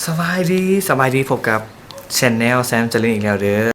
ສະບາຍດີ ສະບາຍດີ ພົບກັບແຊນແນວແຊມຈະລິນອີກແລ້ວເດີ້.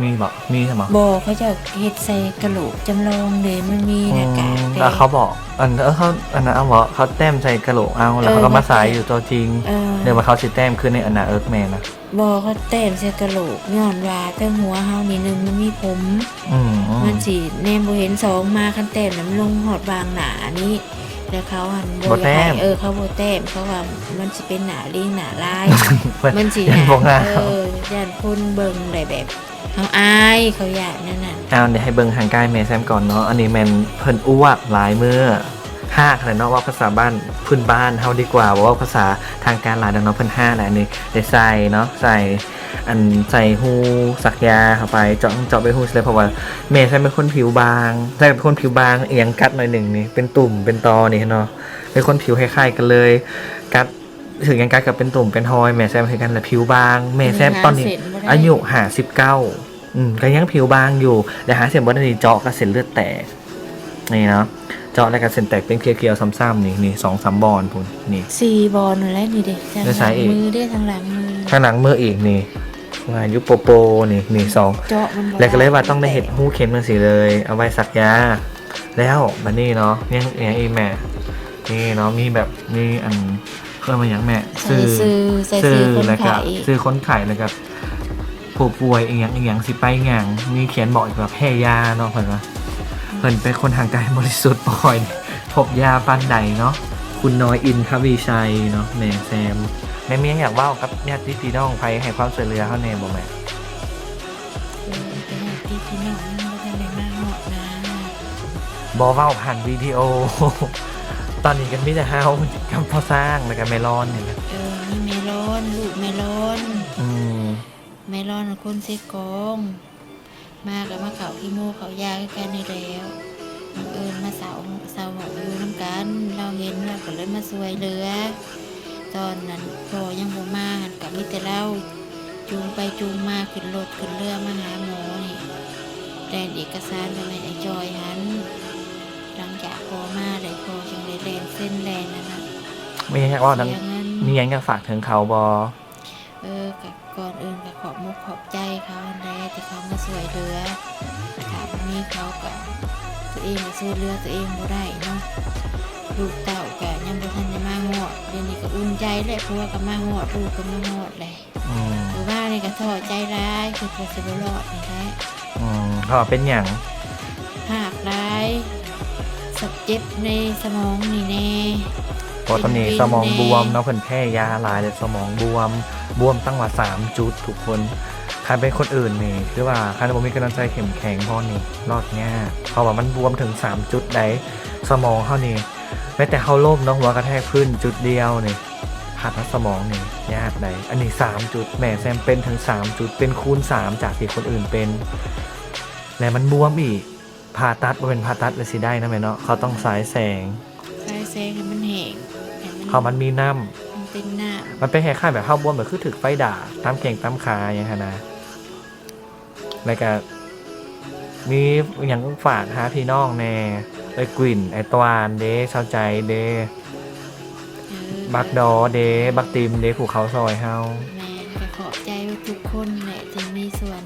ມີບໍ່? ມີໃຊ່ບໍ່? ບໍ່ ເຂົາເຈົ້າເຮັດໃສ່ກະໂຫຼກຈຳລອງເດ້ ມັນມີໜ້າກາກເດ້. ແລ້ວເຂົາບອກ ອັນ ເອີ ເຂົາ ອັນນັ້ນເອົາບໍ່? ເຂົາແຕ້ມໃສ່ກະໂຫຼກເອົາ ແລ້ວເຂົາກໍມາໃສ່ຢູ່ຕົວຈິງ. ເອີ ຫຼືວ່າເຂົາຊິແຕ້ມຄືໃນອັນໜ້າເອິກແມ່ນະ? ບໍ່ ເຂົາແຕ້ມໃສ່ກະໂຫຼກ ຍ້ອນວ່າເທິງຫົວເຮົານີ້ໜຶ່ງມັນມີຜົມ ອືມ ມັນຊິແນມບໍ່ເຫັນ ສອງມາ ຄັນແຕ້ມແລ້ວມັນລົງຮອດວາງໜ້ານີ້ ແລ້ວເຂົາຫັ້ນບໍ່ຢາກໃຫ້ ບໍ່ແຕ້ມ ເອີ ເຂົາບໍ່ແຕ້ມ ເພາະວ່າມັນຊິເປັນໜ້າລີງໜ້າລາຍ ມັນຊິ ຢ້ານບໍ່ງາມ ເອີ ຢ້ານຄົນເບິ່ງແລ້ວແບບເຮົາອາຍ ເຂົາຢ້ານແນວນັ້ນ. ອ້າວ ດຽວໃຫ້ເບິ່ງຮ່າງກາຍແມ່ແຊມກ່ອນເນາະ ອັນນີ້ແມ່ນເພິ່ນອ້ວກຫຼາຍມື້ ຮາກຫັ້ນແຫຼະເນາະ ເວົ້າພາສາບ້ານ ພື້ນບ້ານເຮົາດີກວ່າ ບໍ່ເວົ້າພາສາທາງການຫຼາຍດອກເນາະ ເພິ່ນຮາກແຫຼະ. ອັນນີ້ໄດ້ໃສ່ເນາະ ໃສ່ ອັນ ໃສ່ຮູສັກຢາເຂົ້າໄປ ເຈາະ ເຈາະໄປຮູຊິເລີຍ ເພາະວ່າແມ່ແຊມເປັນຄົນຜິວບາງ ແຊມເປັນຄົນຜິວບາງ ອີ່ຫຍັງກັດໜ້ອຍໜຶ່ງນີ້ ເປັນຕຸ່ມເປັນຕໍນີ້ເນາະ ເປັນຄົນຜິວຄ້າຍໆກັນເລີຍ ກັດ ຖືກຫຍັງກັດກໍເປັນຕຸ່ມເປັນຮອຍ ແມ່ແຊມຄືກັນ ແລະ ຜິວບາງ ແມ່ແຊມຕອນນີ້ອາຍຸຫ້າສິບເກົ້າ ອືມ ກໍຍັງຜິວບາງຢູ່ ແລະ ຫາເສັ້ນບໍ່ໄດ້ນີ້ ເຈາະກໍເສັ້ນເລືອດແຕກ ນີ້ເນາະ ເຈາະແລ້ວກໍເສັ້ນແຕກເປັນຂຽວໆຊ້ຳໆ ນີ້ ນີ້ ສອງສາມບ່ອນພຸ້ນ ນີ້ ສີ່ບ່ອນນັ້ນແຫຼະ ນີ້ເດ້ ທາງຫຼັງມືເດ້ ທາງຫຼັງມື ທາງຫຼັງມືອີກ ນີ້ ວ່າຢູ່ໂປໆ ນີ້ ນີ້ ສອງ ເຈາະມັນບໍ່ໄດ້ ແລ້ວກໍເລີຍວ່າຕ້ອງໄດ້ເຮັດຮູເຂັມຈັ່ງຊີ້ເລີຍ ເອົາໄວ້ສັກຢາ. ແລ້ວບັດນີ້ເນາະ ຍັງອີ່ຫຍັງອີກແມ່? ນີ້ເນາະ ມີແບບ ມີອັນ ເອີ້ນວ່າຫຍັງແມ່? ໃສ່ຊື່ ຊື່ ໃສ່ຊື່ຄົນໄຂ້ ແລ້ວກະຊື່ຄົນໄຂ້ ແລ້ວກະຜູ້ປ່ວຍອີ່ຫຍັງອີ່ຫຍັງ ຊິໄປຫຍັງ ມີຂຽນບອກອີກວ່າແພ້ຢາເນາະ ເພິ່ນວ່າ ເພິ່ນເປັນຄົນຮ່າງກາຍບໍລິສຸດ ບໍ່ຄ່ອຍພົບຢາປານໃດເນາະ. ຄຸນນ້ອຍ ອິນທະວີໄຊ ເນາະ ແມ່ແຊມ. ແມ່ມີຫຍັງຢາກເວົ້າກັບຍາດຕິພີ່ນ້ອງ ໃຜໃຫ້ຄວາມຊ່ວຍເຫຼືອເຮົາແດ່ບໍ່ແມ່? ເອີ ແຕ່ຍາດຕິພີ່ນ້ອງຍັງບໍ່ທັນໄດ້ມາຮອດນາ ບໍ່ເວົ້າຜ່ານວິດີໂອ ຕອນນີ້ກໍມີແຕ່ເຮົາກັບພໍ່ຊ້າງ ແລ້ວກໍແມ່ລອນນີ້ແຫຼະ. ເອີ ມີແມ່ລອນ ລູກແມ່ລອນ ອືມ ແມ່ລອນຄົນເຊກອງ ມາກໍມາເຂົ້າຄີໂມເຂົ້າຢາຄືກັນນີ້ແຫຼ້ວ. ບັງເອີນມາເຊົ່າ ເຊົ່າຫ້ອງຢູ່ນຳກັນ ລາວເຫັນລາວກໍເລີຍມາຊ່ວຍເຫຼືອ. ຕອນນັ້ນພໍ່ຍັງບໍ່ມາຫັ້ນ ກໍມີແຕ່ລາວຈູງໄປຈູງມາ ຂຶ້ນລົດຂຶ້ນເຮືອມາຫາໝໍນີ້ ແລ່ນເອກະສານກໍແມ່ນອ້າຍຈ່ອຍຫັ້ນ. ຫຼັງຈາກພໍ່ມາແລ້ວ ພໍ່ຈຶ່ງໄດ້ແລ່ນເຊັນແລ່ນນັ້ນນະ ມີຫຍັງຢາກເວົ້ານຳ ເສຍເງິນ ມີຫຍັງຢາກຝາກເຖິງເຂົາບໍ່? ເອີ ກໍກ່ອນອື່ນກໍຂອບມຸກຂອບໃຈເຂົາຫັ້ນແຫຼະ ທີ່ເຂົາມາຊ່ວຍເຫຼືອ. ຖ້າບໍ່ມີເຂົາກໍ ຕົວເອງກໍຊ່ວຍເຫຼືອຕົວເອງບໍ່ໄດ້ເນາະ. ລູກເຕົ້າກໍຍັງບໍ່ທັນໄດ້ມາຮອດ ດຽວນີ້ກໍອຸ່ນໃຈແລ້ວ ຜົວກໍມາຮອດ ລູກກໍມາຮອດແລ້ວ. ອືມ ມື້ວານນີ້ກໍທໍ້ໃຈຫຼາຍ ຄິດວ່າຊິບໍ່ລອດນີ້ແຫຼະ. ອືມ ເພາະວ່າເປັນຫຍັງ? ຮາກຫຼາຍ ສະເຈັບໃນສະໝອງນີ້ແດ່. ເພາະຕອນນີ້ສະໝອງບວມເນາະ ເພິ່ນແພ້ຢາຫຼາຍ ແລ້ວສະໝອງບວມ ບວມຕັ້ງວ່າສາມຈຸດທຸກຄົນ. ຄັນເປັນຄົນອື່ນນີ້ ຄືວ່າຄັນບໍ່ມີກຳລັງໃຈເຂັ້ມແຂງພໍນີ້ ລອດຍາກ ເພາະວ່າມັນບວມເຖິງສາມຈຸດໃດ໋ ສະໝອງເຮົານີ້. ແມ້ແຕ່ເຮົາລົ້ມເນາະ ຫົວກະແທກພື້ນຈຸດດຽວນີ້ ພາດມາສະໝອງນີ້ຍາກໃດ໋. ອັນນີ້ສາມຈຸດ ແມ່ແຊມເປັນເຖິງສາມຈຸດ ເປັນຄູນສາມຈາກທີ່ຄົນອື່ນເປັນ ແລະມັນບວມອີກ. ຜ່າຕັດ ບໍ່ແມ່ນຜ່າຕັດແລ້ວຊິໄດ້ນະແມ່ເນາະ ເຂົາຕ້ອງສາຍແສງ ສາຍແສງໃຫ້ມັນແຫ້ງ ໃຫ້ມັນ ເພາະມັນມີນ້ຳ ມັນເປັນນ້ຳ ມັນເປັນຄ້າຍໆແບບເຮົາບວມ ແບບຄືຖືກໄຟດາດຕາມແຂ້ງຕາມຂາຫຍັງຫັ້ນນະ. ແລ້ວກະມີຫຍັງຝາກຫາພີ່ນ້ອງແດ່ ເອື້ອຍກວິນ ອ້າຍຕວານເດ້ ຊາວໃຈເດ້ ເອີ ບັກດໍເດ້ ບັກຕິມເດ້ ຜູ້ເຂົາຊ່ອຍເຮົາ. ແມ່ນ ກໍຂອບໃຈທຸກຄົນແຫຼະທີ່ມີສ່ວນ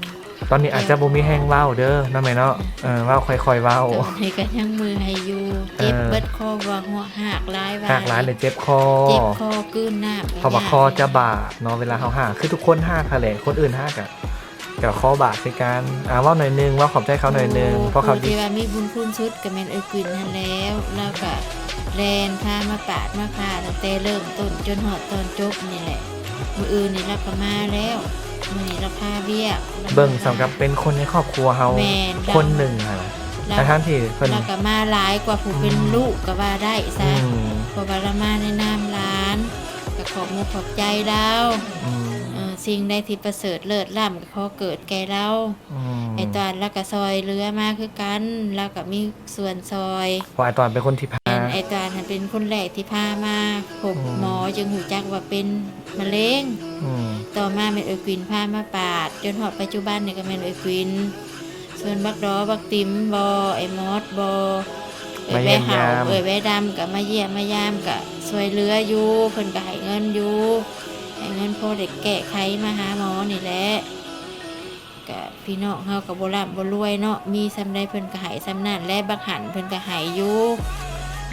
ຕອນນີ້ອາດຈະບໍ່ມີແຮງເວົ້າເດີເນາະແມ່ເນາະ. ເອີ ເວົ້າຄ່ອຍໆເວົ້າ ຕອນນີ້ກໍຍັງເມື່ອຍຢູ່ ເຈັບເບິດຄໍ ເອີ ເວົ້າຮາກຫຼາຍວ່າ ຮາກຫຼາຍເລີຍເຈັບຄໍ ເຈັບຄໍ ກືນນ້ຳ ເພາະວ່າຄໍຈະບາດເນາະ ເວລາເຮົາຮາກ ຄືທຸກຄົນຮາກຫັ້ນແຫຼະ ຄົນອື່ນຮາກກະ ກໍຂໍບາກຄືກັນ. ອ່າ ເວົ້າໜ້ອຍໜຶ່ງ ເວົ້າຂອບໃຈເຂົາໜ້ອຍໜຶ່ງ ໂອ້ ເພາະເຂົາ ຜູ້ທີ່ວ່າມີບຸນຄຸນສຸດກໍແມ່ນເອື້ອຍກວິນຫັ້ນແລ້ວ. ລາວກໍແລ່ນພາມາປາດມາຜ່າຕັ້ງແຕ່ເລີ່ມຕົ້ນຈົນຮອດຕອນຈົບນີ້ແຫຼະ. ມື້ອື່ນນີ້ລາວກໍມາແລ້ວ ມື້ນີ້ລາວຄາວຽກ ເບິ່ງສ່ຳກັບເປັນຄົນໃນຄອບຄົວເຮົາ ແມ່ນ ຄົນໜຶ່ງຫັ້ນນະ ລາວ ທັງໆທີ່ເພິ່ນ ລາວກໍມາຫຼາຍກວ່າຜູ້ເປັນ ອືມ ລູກກໍວ່າໄດ້ຊະ ອືມ ເພາະວ່າລາວມາໃນນາມຫຼານ ກໍຂອບມຸກຂອບໃຈລາວ ອືມ ເອີ ສິ່ງໃດທີ່ປະເສີດເລີດລ້ຳ ຂໍເກີດແກ່ລາວ. ອືມ ອ້າຍຕວານລາວກໍຊ່ອຍເຫຼືອມາຄືກັນ ລາວກໍມີສ່ວນຊ່ອຍ ເພາະອ້າຍຕວານເປັນຄົນທີ່ພາ ແມ່ນ ອ້າຍຕວານຫັ້ນເປັນຄົນແລກທີ່ພາມາພົບ ອືມ ໝໍ ຈຶ່ງຮູ້ຈັກວ່າເປັນມະເຮັງ ອືມ ຕໍ່ມາແມ່ນເອື້ອຍກວິນພາມາປາດ ຈົນຮອດປັດຈຸບັນນີ້ກໍແມ່ນເອື້ອຍກວິນ. ສ່ວນບັກດໍ ບັກຕິມບໍ ອ້າຍມອດບໍ ເອື້ອຍແວເຫົາ ເອື້ອຍແວດຳ ກໍມາຢ້ຽມມາຢາມ ກໍຊ່ວຍເຫຼືອຢູ່ ເພິ່ນກໍໃຫ້ເງິນຢູ່ ໃຫ້ເງິນພໍໄດ້ແກ້ໄຂມາຫາໝໍນີ້ແຫຼະ. ກະພີ່ນ້ອງເຮົາກໍບໍ່ລ່ຳບໍ່ລວຍເນາະ ມີສ່ຳໃດເພິ່ນກໍໃຫ້ສ່ຳນັ້ນແຫຼະ. ບັກຫັນເພິ່ນກໍໃຫ້ຢູ່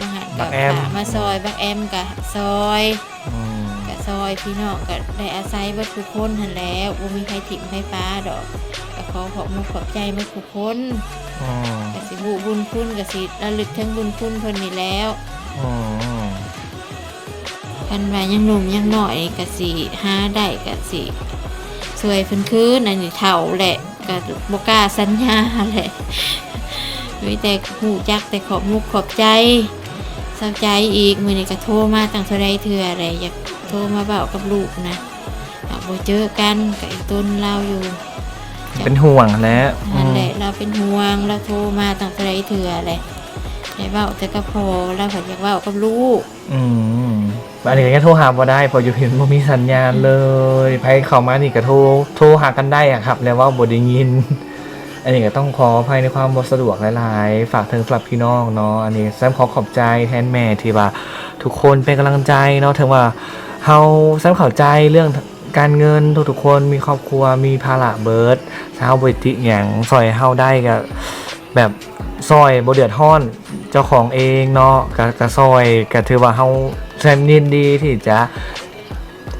ບັກຫັນກໍ ບັກແອມ ຝາກມາຊ່ອຍ ບັກແອມກໍຊ່ອຍ ອືມ ກໍຊ່ອຍ ພີ່ນ້ອງກໍໄດ້ອາໄສເບິດທຸກຄົນຫັ້ນແຫຼະ ບໍ່ມີໃຜຖິ້ມໃຜປະດອກ. ກໍຂໍຂອບມຸກຂອບໃຈເບິດທຸກຄົນ ອືມ ກໍຊິຮູ້ບຸນຄຸນ ກໍຊິລະລຶກເຖິງບຸນຄຸນເພິ່ນນີ້ແຫຼະ ອືມ. ຄັນວ່າຍັງໜຸ່ມຍັງນ້ອຍກໍຊິຫາໄດ້ກໍຊິຊ່ວຍເພິ່ນຄືນ. ອັນນີ້ເຖົ້າແຫຼະ ກໍບໍ່ກ້າສັນຍາແຫຼະ ມີແຕ່ຮູ້ຈັກແຕ່ຂອບມຸກຂອບໃຈຊາວໃຈອີກ. ມື້ນີ້ກໍໂທມາຕັ້ງເທົ່າໃດເທື່ອແຫຼະ ຢາກໂທມາເວົ້າກັບລູກນະ ຫາກບໍ່ເຈີກັນກໍອີຕົນລາວຢູ່ ເປັນຫ່ວງຫັ້ນແຫຼະ ນັ້ນແຫຼະ ອືມ ລາວເປັນຫ່ວງ ລາວໂທມາຕັ້ງເທົ່າໃດເທື່ອແຫຼະ ໄດ້ເວົ້າແຕ່ກັບພໍ່ ລາວກໍຢາກເວົ້າກັບລູກ. ອືມ ອັນນີ້ກໍຍັງໂທຫາບໍ່ໄດ້ ເພາະຢູ່ພີ້ມັນບໍ່ມີສັນຍານເລີຍ ອືມ ໃຜເຂົ້າມານີ້ກໍໂທ ໂທຫາກັນໄດ້ອະຄັບ ແລ້ວເວົ້າບໍ່ໄດ້ຍິນ. ອັນນີ້ກໍຕ້ອງຂໍອະໄພໃນຄວາມບໍ່ສະດວກຫຼາຍໆ ຝາກເຖິງສຳລັບພີ່ນ້ອງເນາະ. ອັນນີ້ແຊມຂໍຂອບໃຈແທນແມ່ທີ່ວ່າທຸກຄົນເປັນກຳລັງໃຈເນາະ ເຖິງວ່າເຮົາ ແຊມເຂົ້າໃຈເລື່ອງການເງິນ ທຸກໆຄົນມີຄອບຄົວ ມີພາລະເບິດ ຖ້າເຮົາບໍ່ໄດ້ຕິຫຍັງ ຊ່ອຍເຮົາໄດ້ກໍ ແບບຊ່ອຍບໍ່ເດືອດຮ້ອນເຈົ້າຂອງເອງເນາະ ກະ ກະຊ່ອຍ ກະຖືວ່າເຮົາ ແຊມຍິນດີທີ່ຈະ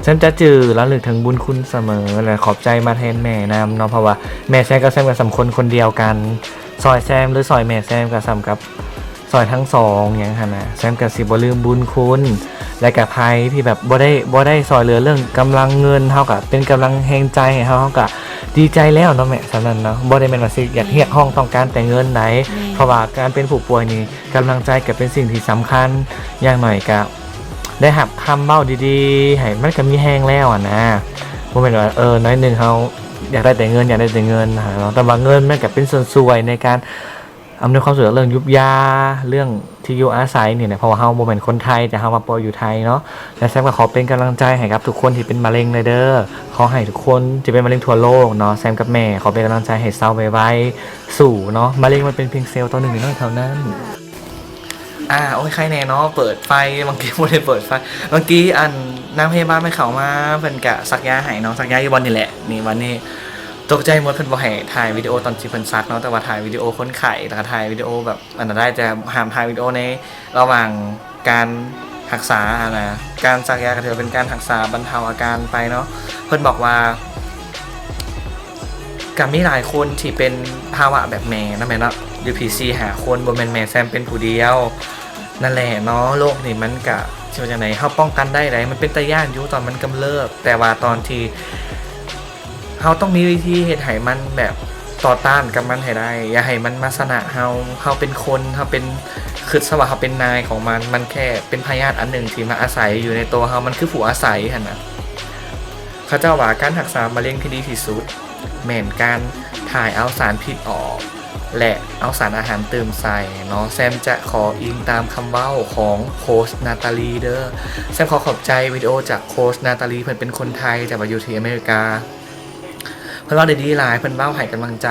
ແຊມຈະຈື່ລະລຶກເຖິງບຸນຄຸນສະເໝີ ແລະ ຂອບໃຈມາແທນແມ່ນຳເນາະ ເພາະວ່າແມ່ແຊມກັບແຊມກໍສ່ຳຄົນຄົນດຽວກັນ ຊ່ອຍແຊມ ຫຼື ຊ່ອຍແມ່ແຊມກໍສ່ຳກັບຊ່ອຍທັງສອງຫຍັງຫັ້ນນະ ແຊມກໍຊິບໍ່ລືມບຸນຄຸນ. ແລະກະໃຜທີ່ແບບບໍ່ໄດ້ ບໍ່ໄດ້ຊ່ອຍເຫຼືອເລື່ອງກຳລັງເງິນ ເຮົາກະເປັນກຳລັງແຮງໃຈໃຫ້ເຮົາ ເຮົາກະດີໃຈແລ້ວເນາະແມ່ ສ່ຳນັ້ນເນາະ ບໍ່ໄດ້ແມ່ນວ່າຊິຢາກຮຽກຮ້ອງຕ້ອງການແຕ່ເງິນໃດ ແມ່ນ ເພາະວ່າການເປັນຜູ້ປ່ວຍນີ້ ກຳລັງໃຈກະເປັນສິ່ງທີ່ສຳຄັນ ຢ່າງໜ້ອຍກະໄດ້ຮັບຄຳເວົ້າດີໆ ໃຫ້ມັນກະມີແຮງແລ້ວຫັ້ນນະ ບໍ່ແມ່ນວ່າ ເອີ ໜ້ອຍໜຶ່ງເຮົາ ຢາກໄດ້ແຕ່ເງິນ ຢາກໄດ້ແຕ່ເງິນຫັ້ນແຫຼະເນາະ. ແຕ່ວ່າເງິນມັນກະເປັນສ່ວນຊ່ວຍໃນການອຳນວຍຄວາມສະດວກເລື່ອງຢູບຢາ ເລື່ອງທີ່ຢູ່ອາໄສນີ້ແຫຼະ ເພາະວ່າເຮົາບໍ່ແມ່ນຄົນໄທ ແຕ່ເຮົາມາປ່ວຍຢູ່ໄທເນາະ. ແລະ ແຊມກໍຂໍເປັນກຳລັງໃຈໃຫ້ກັບທຸກຄົນທີ່ເປັນມະເຮັງເລີຍເດີ. ຂໍໃຫ້ທຸກຄົນທີ່ເປັນມະເຮັງທົ່ວໂລກເນາະ, ແຊມກັບແມ່ຂໍເປັນກຳລັງໃຈໃຫ້ເຊົາໄວໆ ສູ້ເນາະ. ມະເຮັງມັນເປັນພຽງເຊວຕໍ່ໜຶ່ງນ້ອຍເທົ່ານັ້ນ. ອ່າ ໂອ້ຍ ໄຄແນ່ເນາະ ເປີດໄຟ, ບາງທີບໍ່ໄດ້ເປີດໄຟ. ບາງທີອັນນາງພະຍາບານເພິ່ນເຂົ້າມາ ເພິ່ນກະສັກຢາໃຫ້ເນາະ, ສັກຢາຢູ່ບ່ອນນີ້ແຫຼະ. ນີ້ ວັນນີ້ຕົກໃຈໝົດ ເພິ່ນບໍ່ໃຫ້ຖ່າຍວິດີໂອຕອນທີ່ເພິ່ນສັກເນາະ, ແຕ່ວ່າຖ່າຍວິດີໂອຄົນໄຂ້ ແລ້ວກະຖ່າຍວິດີໂອແບບອັນນັ້ນໄດ້ ແຕ່ຫ້າມຖ່າຍວິດີໂອໃນລະຫວ່າງການຮັກສາຫັ້ນນະ. ການສັກຢາກໍຖືວ່າເປັນການຮັກສາບັນເທົາອາການໄປເນາະ. ເພິ່ນບອກວ່າ ກໍມີຫຼາຍຄົນທີ່ເປັນພາວະແບບແມ່ນຳແມ່ນເນາະ, ຢູ່ພີຊີຫ້າຄົນ ບໍ່ແມ່ນແມ່ແຊມເປັນຜູ້ດຽວ. ນັ້ນແຫຼະເນາະ, ໂລກນີ້ມັນກະ ຊິວ່າຈັ່ງໃດ ເຮົາປ້ອງກັນໄດ້ໃດ໋. ມັນເປັນຕາຢ້ານຢູ່ຕອນມັນກຳເລີບ, ແຕ່ວ່າຕອນທີ່ເຮົາຕ້ອງມີວິທີເຮັດໃຫ້ມັນແບບຕໍ່ຕ້ານກັບມັນໃຫ້ໄດ້, ຢ່າໃຫ້ມັນມາຊະນະເຮົາ. ເຮົາເປັນຄົນ, ເຮົາເປັນ, ຄິດຊະວ່າເຮົາເປັນນາຍຂອງມັນ, ມັນແຄ່ເປັນພະຍາດອັນໜຶ່ງທີ່ມາອາໄສຢູ່ໃນໂຕເຮົາ, ມັນຄືຜູ້ອາໄສຫັ້ນນະ. ເຂົາເຈົ້າວ່າການຮັກສາມະເຮັງທີ່ດີທີ່ສຸດ ແມ່ນການຖ່າຍເອົາສານພິດອອກ ແລະ ເອົາສານອາຫານຕື່ມໃສ່ເນາະ. ແຊມຈະຂໍອີງຕາມຄຳເວົ້າຂອງໂຄຊນາຕາລີເດີ. ແຊມຂໍຂອບໃຈວິດີໂອຈາກໂຄຊນາຕາລີ, ເພິ່ນເປັນຄົນໄທ ແຕ່ວ່າຢູ່ທີ່ອາເມລິກາ. ເພິ່ນເວົ້າໄດ້ດີຫຼາຍ, ເພິ່ນເວົ້າໃຫ້ກຳລັງໃຈ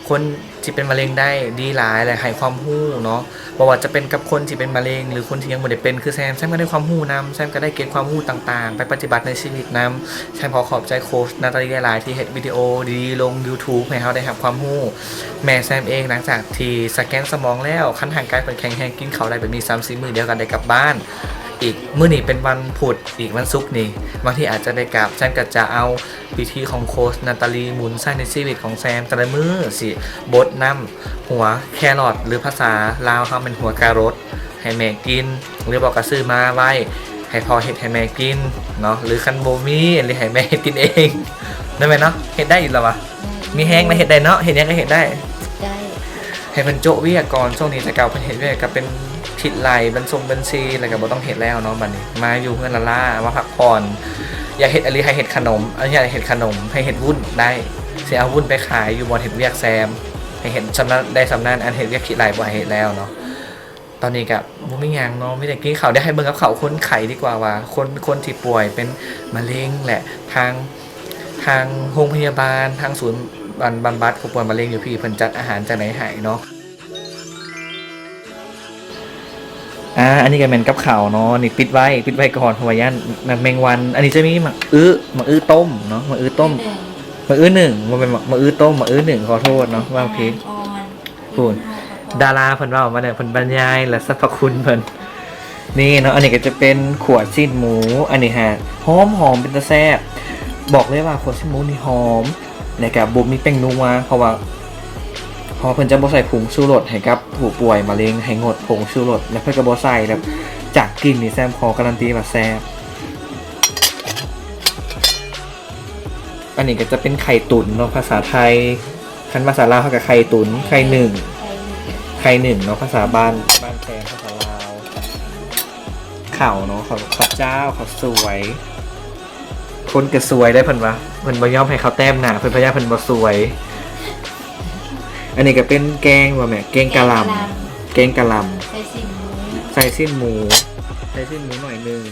ຄົນທີ່ເປັນມະເຮັງໄດ້ດີຫຼາຍ ແລະ ໃຫ້ຄວາມຮູ້ເນາະ. ບໍ່ວ່າຈະເປັນກັບຄົນທີ່ເປັນມະເຮັງ ຫຼື ຄົນທີ່ຍັງບໍ່ໄດ້ເປັນຄືແຊມ, ແຊມກໍໄດ້ຄວາມຮູ້ນຳ, ແຊມກໍໄດ້ເກັບຄວາມຮູ້ຕ່າງໆໄປປະຕິບັດໃນຊີວິດນຳ. ແຊມຂໍຂອບໃຈໂຄຊນາຕາລີຫຼາຍໆ ທີ່ເຮັດວິດີໂອດີໆລົງຢູທູບໃຫ້ເຮົາໄດ້ຮັບຄວາມຮູ້. ແມ່ແຊມເອງ ຫຼັງຈາກທີ່ສະແກນສະໝອງແລ້ວ, ຄັນຮ່າງກາຍເພິ່ນແຂງແຮງ ກິນເຂົ້າໄດ້ແບບນີ້ສາມສີ່ມື້ ດຽວກໍໄດ້ກັບບ້ານອີກ. ມື້ນີ້ເປັນວັນພຸດ, ອີກວັນສຸກນີ້ ບາງທີອາດຈະໄດ້ກັບ. ແຊມກໍຈະເອົາ ວິທີຂອງໂຄຊນາຕາລີໝູນໃຊ້ໃນຊີວິດຂອງແຊມແຕ່ລະມື້ ຊິບົດນ້ຳຫົວແຄຣອດ ຫຼື ພາສາລາວເຮົາແມ່ນຫົວກາລົດ ໃຫ້ແມ່ກິນ ຫຼືບໍ່ກໍຊື້ມາໄວ້ໃຫ້ພໍ່ເຮັດໃຫ້ແມ່ກິນເນາະ ຫຼືຄັນບໍ່ມີ ຫຼືໃຫ້ແມ່ເຮັດກິນເອງ ໄດ້ແມ່ນເນາະ? ເຮັດໄດ້ຢູ່ລະວະ ມີແຮງນະ ເຮັດໄດ້ເນາະ ເຮັດຫຍັງກໍເຮັດໄດ້ ໄດ້ ໃຫ້ເພິ່ນໂຈະວຽກກ່ອນ. ຊ່ວງນີ້ແຕ່ເກົ່າເພິ່ນເຮັດວຽກກໍເປັນ ຄິດໄລ່ບັນຊົງບັນຊີ ແລ້ວກໍບໍ່ຕ້ອງເຮັດແລ້ວເນາະ. ບັດນີ້ມາຢູ່ເຮືອນລ້າໆ ມາພັກຜ່ອນ ຢາກເຮັດອີ່ຫຼີ ໃຫ້ເຮັດຂະໜົມ ອະ ຢາກເຮັດຂະໜົມ ໃຫ້ເຮັດວຸ້ນໄດ້ ຊິເອົາວຸ້ນໄປຂາຍຢູ່ບ່ອນເຮັດວຽກແຊມ ໃຫ້ເຮັດສ່ຳນັ້ນໄດ້ສ່ຳນັ້ນ ອັນເຮັດວຽກຂີ້ໄລ່ບໍ່ໃຫ້ເຮັດແລ້ວເນາະ. ຕອນນີ້ກໍບໍ່ມີຫຍັງເນາະ ມີແຕ່ກິນເຂົ້າ. ດຽວໃຫ້ເບິ່ງກັບເຂົ້າຄົນໄຂ້ດີກວ່າວ່າ ຄົນ ຄົນທີ່ປ່ວຍເປັນມະເຮັງ ແລະ ທາງ ທາງໂຮງພະຍາບານ ທາງສູນ ອັນ ບຳບັດຜູ້ປ່ວຍມະເຮັງຢູ່ພີ້ ເພິ່ນຈັດອາຫານຈັ່ງໃດໃຫ້ເນາະ. ອ່າ ອັນນີ້ກໍແມ່ນກັບເຂົ້າເນາະ ນີ້ປິດໄວ້ ປິດໄວ້ກ່ອນ ເພາະວ່າຢ້ານແມງວັນ. ອັນນີ້ຈະມີໝາກອຶ ໝາກອຶຕົ້ມເນາະ ໝາກອຶຕົ້ມ ໝາກອຶໜຶ້ງ ບໍ່ແມ່ນໝາກອຶຕົ້ມ ໝາກອຶໜຶ້ງ ຂໍໂທດເນາະ ເວົ້າຜິດ. ພຸ້ນ ດາລາເພິ່ນເວົ້າມາແລ້ວ ເພິ່ນບັນຍາຍແລະ ສັບພະຄຸນເພິ່ນ. ນີ້ເນາະ ອັນນີ້ກໍຈະເປັນຂົ້ວຊີ້ນໝູ ອັນນີ້ຫາ ຫອມໆ ເປັນຕາແຊບ. ບອກເລີຍວ່າຂົ້ວຊີ້ນໝູນີ້ຫອມ ແລະກະບໍ່ມີແປ້ງນົວ ເພາະວ່າ ເພາະວ່າເພິ່ນຈະບໍ່ໃສ່ຜົງຊູລົດໃຫ້ກັບຜູ້ປ່ວຍມະເຮັງ ໃຫ້ງົດຜົງຊູລົດ ແລະເພິ່ນກໍບໍ່ໃສ່. ແບບຈາກກິ່ນນີ້ແຊມຂໍກາຣັນຕີວ່າແຊບ. ອັນນີ້ກໍຈະເປັນໄຂ່ຕຸນເນາະ ພາສາໄທ ຄັນພາສາລາວເຮົາກໍໄຂ່ຕຸນ ໄຂ່ໜຶ້ງ ໄຂ່ໜຶ້ງເນາະ ພາສາບ້ານ ບ້ານແຊມ ພາສາລາວ. ເຂົ້າເນາະ ເຂົ້າ ເຂົ້າຈ້າວ ເຂົ້າສວຍ. ຄົນກໍສວຍໄດ໋ ເພິ່ນວ່າ ເພິ່ນບໍ່ຍອມໃຫ້ເຂົາແຕ້ມໜ້າ ເພິ່ນ ພະຍາເພິ່ນບໍ່ສວຍ. ອັນນີ້ກໍເປັນແກງບໍ່ແມ່? ແກງກະຫຼ່ຳ ແກງກະຫຼ່ຳ ແກງກະຫຼ່ຳ ໃສ່ຊີ້ນໝູ ໃສ່ຊີ້ນໝູ ໃສ່ຊີ້ນໝູໜ້ອຍໜຶ່ງ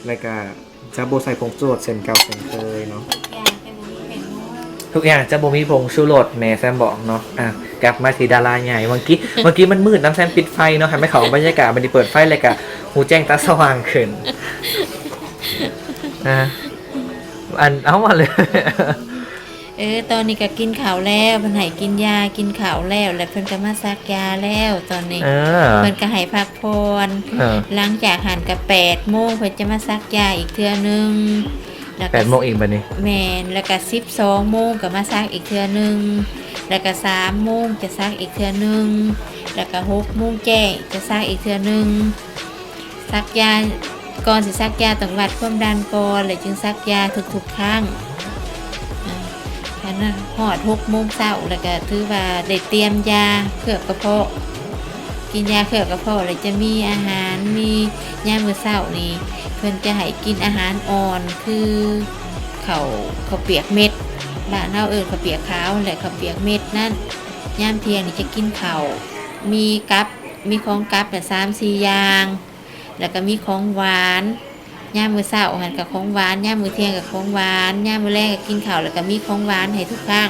ແລ້ວກໍຈະບໍ່ໃສ່ຜົງຊູລົດເຊັ່ນເກົ່າເຊັ່ນເຄີຍເນາະ. ທຸກຢ່າງຈະບໍ່ມີຜົງຊູລົດ ແມ່ແຊມບອກເນາະ. ອ່ະ ກັບມາທີ່ດາລາໃຫຍ່ ເມື່ອກີ້ ເມື່ອກີ້ມັນມືດນຳ ແຊມປິດໄຟເນາະ ໃຫ້ມັນເຂົ້າບັນຍາກາດ ບັດນີ້ເປີດໄຟ ແລ້ວກະຫູແຈ້ງຕາສະຫວ່າງຂຶ້ນ. ອ່ະ ອັນ ເອົາ ວ່າເລີຍ. ເອີ ຕອນນີ້ກໍກິນເຂົ້າແລ້ວ ເພິ່ນໃຫ້ກິນຢາ ກິນເຂົ້າແລ້ວ ແລ້ວເພິ່ນກໍມາສັກຢາແລ້ວ. ຕອນນີ້ ເອີ ເພິ່ນກໍໃຫ້ພັກຜ່ອນ ເອີ ຫຼັງຈາກຫັ້ນກໍແປດໂມງ ເພິ່ນຈະມາສັກຢາອີກເທື່ອໜຶ່ງ ແລ້ວກໍ ແປດໂມງອີກບັດນີ້ ແມ່ນ ແລ້ວກໍສິບສອງໂມງກໍມາສັກອີກເທື່ອໜຶ່ງ ແລ້ວກໍສາມໂມງຈະສັກອີກເທື່ອໜຶ່ງ ແລ້ວກໍຫົກໂມງແຈ້ງຈະສັກອີກເທື່ອໜຶ່ງ. ສັກຢາ ກ່ອນຊິສັກຢາຕ້ອງວັດຄວາມດັນກ່ອນ ແລ້ວຈຶ່ງສັກຢາທຸກໆຄັ້ງ. ອາ ຄັນຮອດຫົກໂມງເຊົ້າ ແລ້ວກໍຖືວ່າໄດ້ຕຽມຢາເຄືອບກະເພາະ ກິນຢາເຄືອບກະເພາະ ແລ້ວຈະມີອາຫານ ມີ ຍາມມື້ເຊົ້ານີ້ ເພິ່ນຈະໃຫ້ກິນອາຫານອ່ອນ ຄືເຂົ້າ ເຂົ້າປຽກເມັດ ບ້ານເຮົາເອີ້ນເຂົ້າປຽກຂາວ ແລະ ເຂົ້າປຽກເມັດນັ້ນ. ຍາມທ່ຽງນີ້ຈະກິນເຂົ້າ ມີກັບ ມີຂອງກັບແບບສາມສີ່ຢ່າງ ແລ້ວກໍມີຂອງຫວານ. ຍາມມື້ເຊົ້າຫັ້ນກໍຂອງຫວານ, ຍາມມື້ທ່ຽງກໍຂອງຫວານ, ຍາມມື້ແລງກໍກິນເຂົ້າ ແລ້ວກໍມີຂອງຫວານໃຫ້ທຸກຄັ້ງ.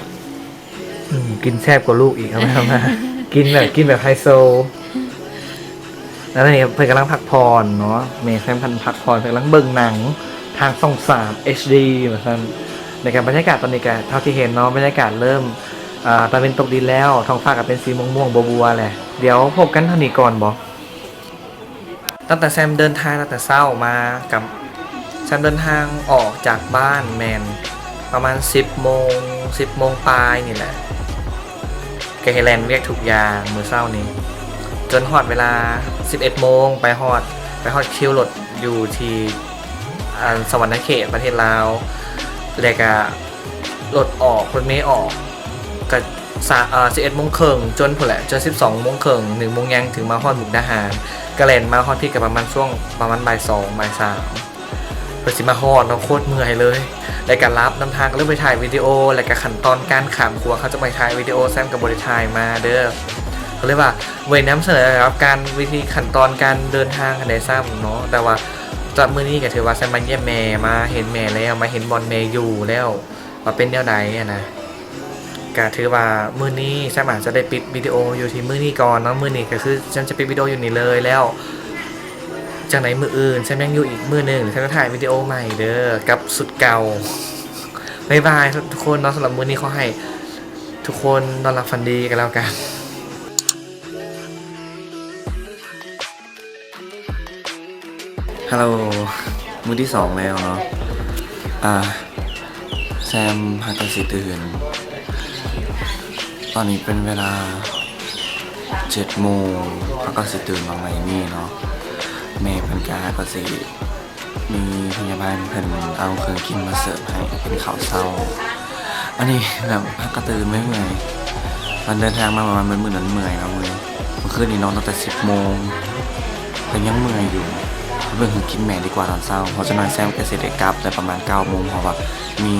ອືມ ກິນແຊບກວ່າລູກອີກ ເອົາມາ ເອົາມາ ກິນແບບ ກິນແບບໄຮໂຊ. ແລ້ວນີ້ເພິ່ນກຳລັງພັກຜ່ອນເນາະ ແມ່ແຊມເພິ່ນພັກຜ່ອນ ເພິ່ນກຳລັງເບິ່ງໜັງທາງຊ່ອງສາມ ເອັດດີ ວ່າຊັ້ນ. ແລ້ວກໍບັນຍາກາດຕອນນີ້ກໍເທົ່າທີ່ເຫັນເນາະ ບັນຍາກາດເລີ່ມ ອ່າ ຕາເວັນຕົກດິນແລ້ວ ທ້ອງຟ້າກໍເປັນສີມ່ວງໆບົວໆແຫຼະ. ດຽວພົບກັນເທົ່ານີ້ກ່ອນບໍ? ຕັ້ງແຕ່ແຊມເດີນທາງຕັ້ງແຕ່ເຊົ້າມາ ກັບ ແຊມເດີນທາງອອກຈາກບ້ານແມ່ນປະມານສິບໂມງ ສິບໂມງປາຍນີ້ແຫຼະ ກໍເຮັດແລ່ນວຽກທຸກຢ່າງມື້ເຊົ້ານີ້ ຈົນຮອດເວລາສິບເອັດໂມງ ໄປຮອດ ໄປຮອດຄິວລົດຢູ່ທີ່ ອັນ ສະຫວັນນະເຂດ ປະເທດລາວ ແລ້ວກະ ລົດອອກ ລົດເມອອກ ກະ ສະ ເອີ ສິບເອັດໂມງເຄິ່ງ ຈົນພຸ້ນແຫຼະ ຈົນສິບສອງໂມງເຄິ່ງ ໜຶ່ງໂມງແລງ ເຖິງມາຮອດມຸກດາຫານ. ກະແລ່ນມາຮອດພີ້ກະປະມານຊ່ວງ ປະມານບ່າຍສອງ ບ່າຍສາມ ເພິ່ນຊິມາຮອດເນາະ ໂຄດເມື່ອຍເລີຍ. ແລ້ວກະຫຼັບນຳທາງ ກະເລີຍບໍ່ໄດ້ຖ່າຍວິດີໂອ ແລ້ວກະຂັ້ນຕອນການຂ້າມຂົວ ເຂົາຈະບໍ່ໃຫ້ຖ່າຍວິດີໂອ ແຊມກະບໍ່ໄດ້ຖ່າຍມາເດີ້. ເຂົາເລີຍວ່າບໍ່ໄດ້ນຳສະເໜີກັບການ ວິທີຂັ້ນຕອນການເດີນທາງຫັ້ນໃດຊ້ຳເນາະ. ແຕ່ວ່າສຳລັບມື້ນີ້ກະຖືວ່າແຊມມາຢ້ຽມແມ່ ມາເຫັນແມ່ແລ້ວ ມາເຫັນບ່ອນແມ່ຢູ່ແລ້ວ ວ່າເປັນແນວໃດຫັ້ນນະ. ກະຖືວ່າມື້ນີ້ແຊມອາດຈະໄດ້ປິດວິດີໂອຢູ່ທີ່ມື້ນີ້ກ່ອນເນາະ ມື້ນີ້ກະຄືແຊມຈະປິດວິດີໂອຢູ່ນີ້ເລີຍ ແລ້ວຈັ່ງໃດມື້ອື່ນແຊມຍັງຢູ່ອີກມື້ໜຶ່ງ ແຊມຈະຖ່າຍວິດີໂອໃໝ່ເດີ້ ກັບຊຸດເກົ່າ. ບາຍບາຍທຸກຄົນເນາະ ສຳລັບມື້ນີ້ຂໍໃຫ້ທຸກຄົນນອນຫຼັບຝັນດີກັນແລ້ວກັນ. ຮາໂລ ມື້ທີສອງແລ້ວເນາະ ອ່າ ແຊມຫາກໍຊິຕື່ນ ຕອນນີ້ເປັນເວລາເຈັດໂມງ ຫາກໍຊິຕື່ນຫວ່າງໃດນີ້ເນາະ. ແມ່ເພິ່ນກະຫາກໍຊິ ມີພະຍາບານເພິ່ນເອົາເຄື່ອງກິນມາເສີບໃຫ້ ເປັນເຂົ້າເຊົ້າ. ອັນນີ້ແບບຫາກະຕື່ນເມື່ອຍໆ ຕອນເດີນທາງມາປະມານມື້ນັ້ນເມື່ອຍເນາະ ເມື່ອຍ ເມື່ອຄືນນີ້ນອນຕັ້ງແຕ່ສິບໂມງ ກະຍັງເມື່ອຍຢູ່. ໄປເບິ່ງເຄື່ອງກິນແມ່ດີກວ່າຕອນເຊົ້າ ເພາະຈັກໜ່ອຍແຊມກະຊິໄດ້ກັບແຕ່ປະມານເກົ້າໂມງ ເພາະວ່າມີ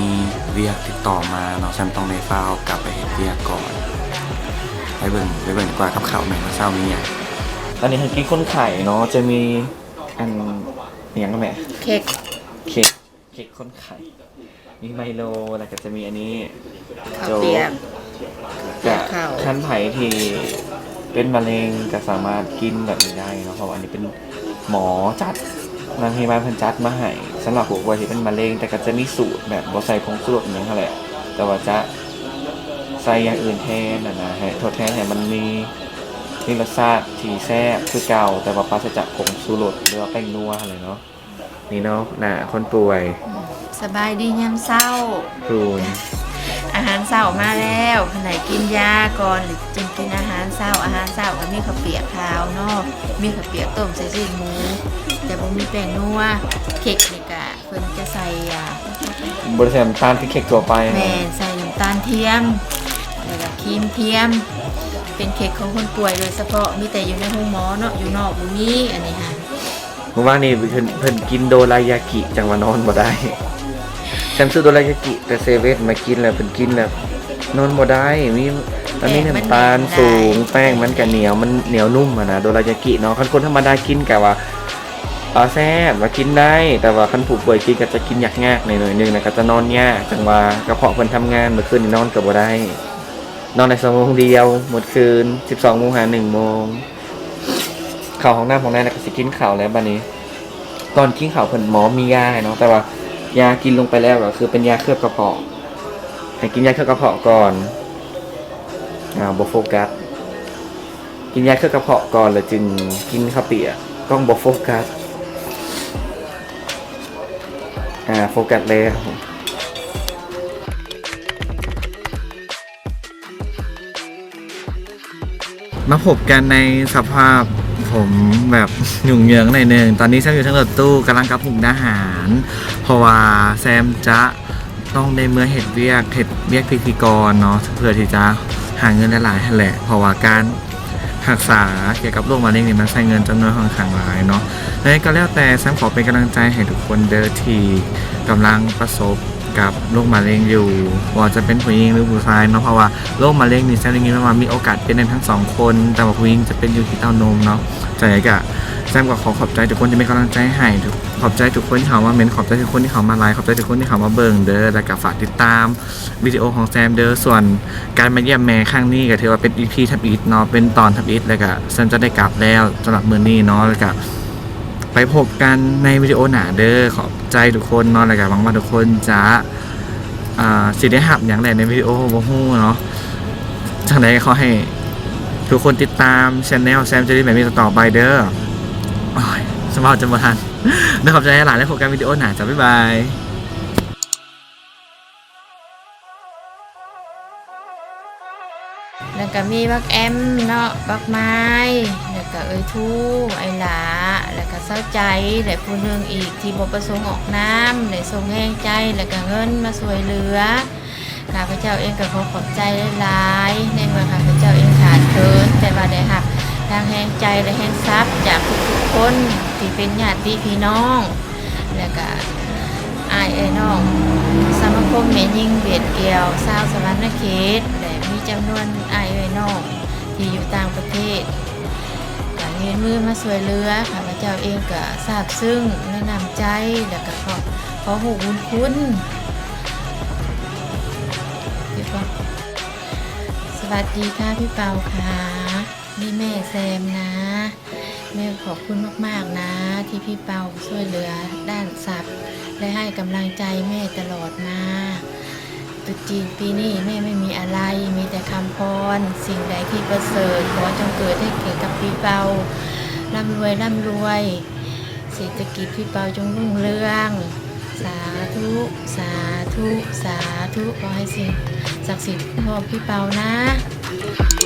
ວຽກຕິດຕໍ່ມາເນາະ ແຊມຕ້ອງໄດ້ຟ້າວກັບໄປເຮັດວຽກກ່ອນ. ໄປເບິ່ງ ໄປເບິ່ງດີກວ່າກັບເຂົ້າແມ່ມື້ເຊົ້າມີຫຍັງ. ອັນນີ້ເຄື່ອງກິນຄົນໄຂ້ເນາະ ຈະມີ ອັນ ອີ່ຫຍັງນະແມ່? ເຄັກ ເຄັກ ເຄັກຄົນໄຂ້ ມີໄມໂລ ແລ້ວກະຈະມີອັນນີ້ ເຂົ້າປຽກ ໂຈກ ກະ ເຂົ້າ ຄັນໃຜທີ່ເປັນມະເຮັງກະສາມາດກິນແບບນີ້ໄດ້ເນາະ ເພາະວ່າອັນນີ້ເປັນໝໍຈັດ ນາງພະຍາບານເພິ່ນຈັດມາໃຫ້ ສຳລັບຜູ້ປ່ວຍທີ່ເປັນມະເຮັງ ແຕ່ກະຈະມີສູດແບບບໍ່ໃສ່ຜົງຊູລົດອີ່ຫຍັງຫັ້ນແຫຼະ ແຕ່ວ່າຈະໃສ່ຢ່າງອື່ນແທນຫັ້ນນະ ໃຫ້ທົດແທນໃຫ້ມັນມີ ມີລົດຊາດທີ່ແຊບຄືເກົ່າ ແຕ່ວ່າປາສະຈາກຜົງຊູລົດ ຫຼືວ່າແປ້ງນົວຫັ້ນແຫຼະເນາະ. ນີ້ເນາະ ໜ້າຄົນປ່ວຍ. ສະບາຍດີຍາມເຊົ້າ. ອາຫານເຊົ້າມາແລ້ວ ເພິ່ນໃຫ້ກິນຢາກ່ອນ ແລ້ວຈຶ່ງກິນອາຫານເຊົ້າ. ອາຫານເຊົ້າກະມີເຂົ້າປຽກຂາວເນາະ ມີເຂົ້າປຽກຕົ້ມໃສ່ຊີ້ນໝູ ແຕ່ບໍ່ມີແປ້ງນົວ. ເຄັກນີ້ກະ ເພິ່ນຈະໃສ່ ອ່າ ບໍ່ໄດ້ໃສ່ນ້ຳຕານຄືເຄັກທົ່ວໄປ. ແມ່ນ ໃສ່ນ້ຳຕານທຽມ ແລ້ວກະຄຣີມທຽມ ເປັນເຄັກຂອງຄົນປ່ວຍໂດຍສະເພາະ ມີແຕ່ຢູ່ໃນໂຮງໝໍເນາະ ຢູ່ນອກບໍ່ມີ. ອັນນີ້ຫັ້ນ ມື້ວານນີ້ເພິ່ນ ເພິ່ນກິນໂດລາຢາກິ ຈັ່ງວ່ານອນບໍ່ໄດ້. ແຊມຊື້ໂດລາຢາກິແຕ່ເຊເວັນມາກິນ ແລ້ວເພິ່ນກິນແລ້ວນອນບໍ່ໄດ້ ມີ ມັນມີນ້ຳຕານສູງ ແປ້ງມັນກະໜຽວ ມັນໜຽວນຸ້ມຫັ້ນນະ ໂດລາຢາກິເນາະ. ຄັນຄົນທຳມະດາກິນກະວ່າ ອາ ແຊບ ວ່າກິນໄດ້ ແຕ່ວ່າຄັນຜູ້ປ່ວຍກິນກໍຈະກິນຍາກໆໜ້ອຍໆໜຶ່ງ ແລ້ວກໍຈະນອນຍາກ ຈັ່ງວ່າກະເພາະເພິ່ນທຳງານ ມື້ຄືນນີ້ນອນກໍບໍ່ໄດ້ ນອນໄດ້ຊົ່ວໂມງດຽວໝົດຄືນ ສິບສອງໂມງຫາໜຶ່ງໂມງ. ເຂົ້າຫ້ອງນ້ຳຫ້ອງໃນ ແລ້ວກໍຊິກິນເຂົ້າແລ້ວບາດນີ້. ຕອນກິນເຂົ້າເພິ່ນ ໝໍມີຢາໃຫ້ເນາະ ແຕ່ວ່າຢາກິນລົງໄປແລ້ວກໍຄືເປັນຢາເຄືອບກະເພາະ ໃຫ້ກິນຢາເຄືອບກະເພາະກ່ອນ. ອ້າວ ບໍ່ໂຟກັສ. ກິນຢາເຄືອບກະເພາະກ່ອນ ແລ້ວຈຶ່ງກິນເຂົ້າປຽກ. ກ້ອງບໍ່ໂຟກັສ. ອາ ໂຟກັສແລ້ວ. ມາພົບກັນໃນສະພາບຜົມແບບຫຍຸ້ງເຫຍິງໜ້ອຍໜຶ່ງ. ຕອນນີ້ແຊມຢູ່ເທິງລົດຕູ້ ກຳລັງກັບມຸກດາຫານ ເພາະວ່າແຊມຈະ ຕ້ອງໄດ້ເມືອເຮັດວຽກ ເຮັດວຽກພິທີກອນເນາະ ເພື່ອທີ່ຈະຫາເງິນຫຼາຍໆຫັ້ນແຫຼະ ເພາະວ່າການຮັກສາກ່ຽວກັບໂລກມະເຮັງນີ້ ມັນໃຊ້ເງິນຈຳນວນຂ້ອນຂ້າງຫຼາຍເນາະ. ແຕ່ໃດກໍແລ້ວແຕ່ ແຊມຂໍເປັນກຳລັງໃຈໃຫ້ທຸກຄົນເດີ ທີ່ກຳລັງປະສົບ ກັບໂລກມະເຮັງຢູ່ ບໍ່ວ່າຈະເປັນຜູ້ຍິງ ຫຼື ຜູ້ຊາຍເນາະ ເພາະວ່າໂລກມະເຮັງນີ້ ແຊມໄດ້ຍິນມາວ່າມີໂອກາດເປັນໄດ້ທັງສອງຄົນ ແຕ່ວ່າຜູ້ຍິງຈະເປັນຢູ່ທີ່ເຕົ້ານົມເນາະ. ຈັ່ງໃດກະ ແຊມກໍຂໍຂອບໃຈທຸກຄົນທີ່ເປັນກຳລັງໃຈໃຫ້ ຂອບໃຈທຸກຄົນທີ່ເຂົ້າມາເມັ້ນ ຂອບໃຈທຸກຄົນທີ່ເຂົ້າມາໄລ ຂອບໃຈທຸກຄົນທີ່ເຂົ້າມາເບິ່ງເດີ້ ແລ້ວກະຝາກຕິດຕາມ ວິດີໂອຂອງແຊມເດີ້. ສ່ວນການມາຢ້ຽມແມ່ຄັ້ງນີ້ກໍຖືວ່າເປັນອີພີທຳອິດເນາະ ເປັນຕອນທຳອິດ ແລ້ວກະແຊມຈະໄດ້ກັບແລ້ວສຳລັບມື້ນີ້ເນາະ ແລ້ວກະໄປພົບກັນໃນວິດີໂອໜ້າເດີ້. ຂອບໃຈທຸກຄົນເນາະ ແລ້ວກະຫວັງວ່າທຸກຄົນຈະ ອ່າ ຊິໄດ້ຮັບຫຍັງແດ່ໃນວິດີໂອບໍ່ຮູ້ເນາະ. ຈັ່ງໃດກໍຂໍໃຫ້ທຸກຄົນຕິດຕາມແຊນແນວແຊມຈະໄດ້ແບບນີ້ຕໍ່ໆໄປເດີ້. ໂອ້ຍ ສະເວົ້າຈົນບໍ່ທັນ. ເດີ້ ຂອບໃຈຫຼາຍ ແລ້ວພົບກັນວິດີໂອໜ້າ. ຈ້າ ບາຍບາຍ. ແລ້ວກະມີບັກແອມເນາະ ບັກມາຍ ແລ້ວກະເອື້ອຍທູ ອ້າຍຫຼ້າ ແລ້ວກະຊາວໃຈ ແລະ ຜູ້ໜຶ່ງອີກທີ່ບໍ່ປະສົງອອກນາມ ໄດ້ສົ່ງແຮງໃຈ ແລ້ວກະເງິນມາຊ່ວຍເຫຼືອ. ຂ້າພະເຈົ້າເອງກະຂໍຂອບໃຈຫຼາຍໆ ໃນເມື່ອຂ້າພະເຈົ້າເອງຂາດເຂີນ ແຕ່ວ່າໄດ້ຮັບທັງແຮງໃຈ ແລະ ແຮງຊັບຈາກທຸກໆຄົນທີ່ເປັນຍາດຕິພີ່ນ້ອງ ແລ້ວກະອ້າຍເອື້ອຍນ້ອງ ສະມາຄົມແມ່ຍິງເບດແກ້ວຊາວສະຫວັນນະເຂດ ແລະ ມີຈຳນວນອ້າຍເອື້ອຍນ້ອງທີ່ຢູ່ຕ່າງປະເທດ ກະຍື່ນມືມາຊ່ວຍເຫຼືອ. ຂ້າພະເຈົ້າເອງກະຊາບຊຶ້ງໃນນ້ຳໃຈ ແລ້ວກະຂໍ ຂໍຮູ້ບຸນຄຸນ. ສະຫວັດດີຄ່ະພີ່ເປົາຄ່ະ ນີ້ແມ່ແຊມນະ. ແມ່ຂອບຄຸນມາກໆນະ ທີ່ພີ່ເປົາຊ່ວຍເຫຼືອດ້ານຊັບ ແລະ ໃຫ້ກຳລັງໃຈແມ່ຕະຫຼອດມາ. ຕຣຸດຈີນປີນີ້ແມ່ໄມ່ມີອະໄລ ມີແຕ່ຄຳພອນ. ສິ່ງໃດທີ່ປະເສີດ ຂໍຈົ່ງເກີດໃຫ້ແກ່ກັບພີ່ເປົາ. ລ່ຳລວຍ ລ່ຳລວຍ. ເສດຖະກິດພີ່ເປົາຈົ່ງຮຸ່ງເຮືອງ. ສາທຸ ສາທຸ ສາທຸ. ຂໍໃຫ້ສິ່ງສັກສິດຄຸ້ມຄອງພີ່ເປົານະ.